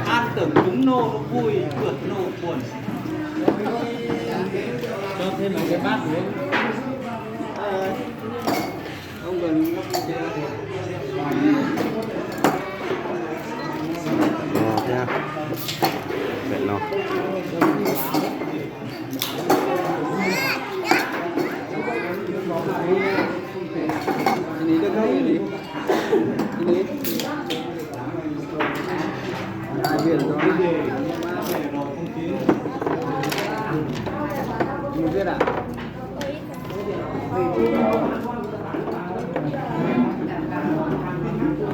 Ăn tưởng chúng nô nó vui, vượt nô buồn. Cho thêm một cái bát nữa. Ông cần Ngon thiab. Pem no.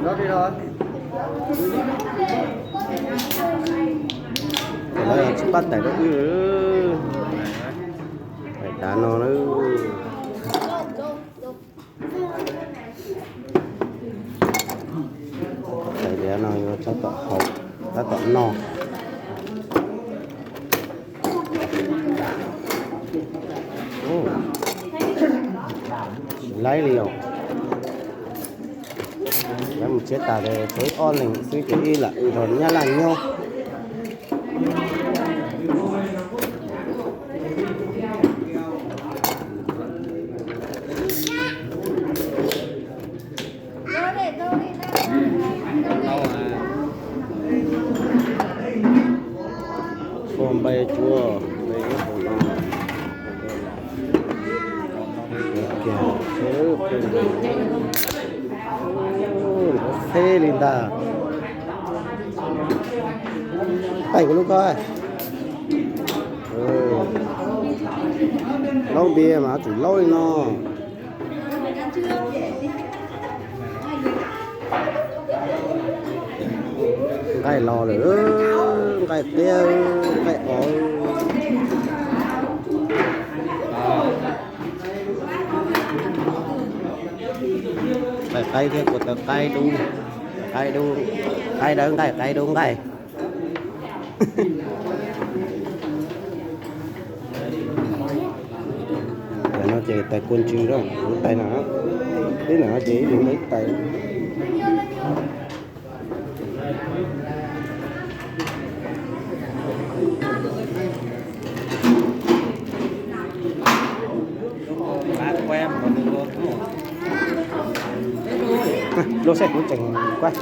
Cov no tsis pab tais rau wb. Tais dav no na. Tais dav no yuav tab tom haus, tab tom noj. Tsis laib li os. Lawv mus tsev tas ces tshuav ib ob leeg xwb ces wb lam nrog nyab laj nyob. Ua npe cuab, npe cuab no. Xeb li ntag. Qaij kuv lub koj. Laub npias mas tseem laub li no. Nqaij los lawm, nqaij tiab, nqaij os. Nqaij qaib thiab kua tau qaib dub, qaib dub, qaib dawb nqaij, qaib dub nqaij. Ntawm no ces tais kua ntsws, lub tais no, tib ntawm no ces ib leeg muaj ib tais. Luag saib kuv tseem kuaj.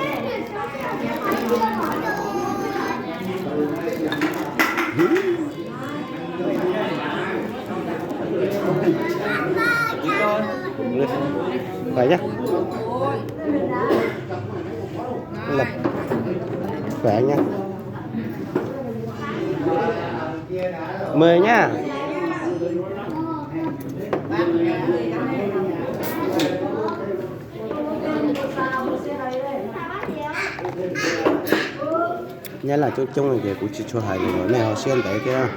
Khỏe nhá. Khỏe nhá. Mời nhá. Nyab laj coob coob ces kuv tsis tshua hais lus, nej ho siab ntev thiab.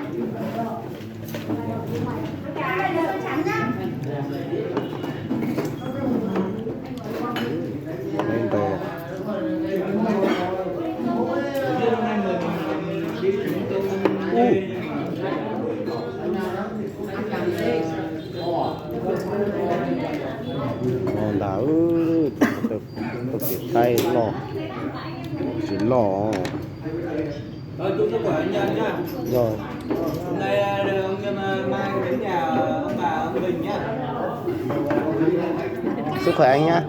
Los ntag, tau kev qaib loj, tsis loj. Rồi. Sức khỏe anh nhá.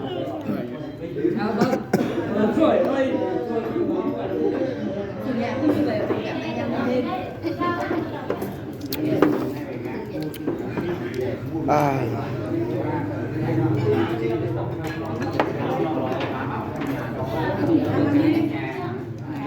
À.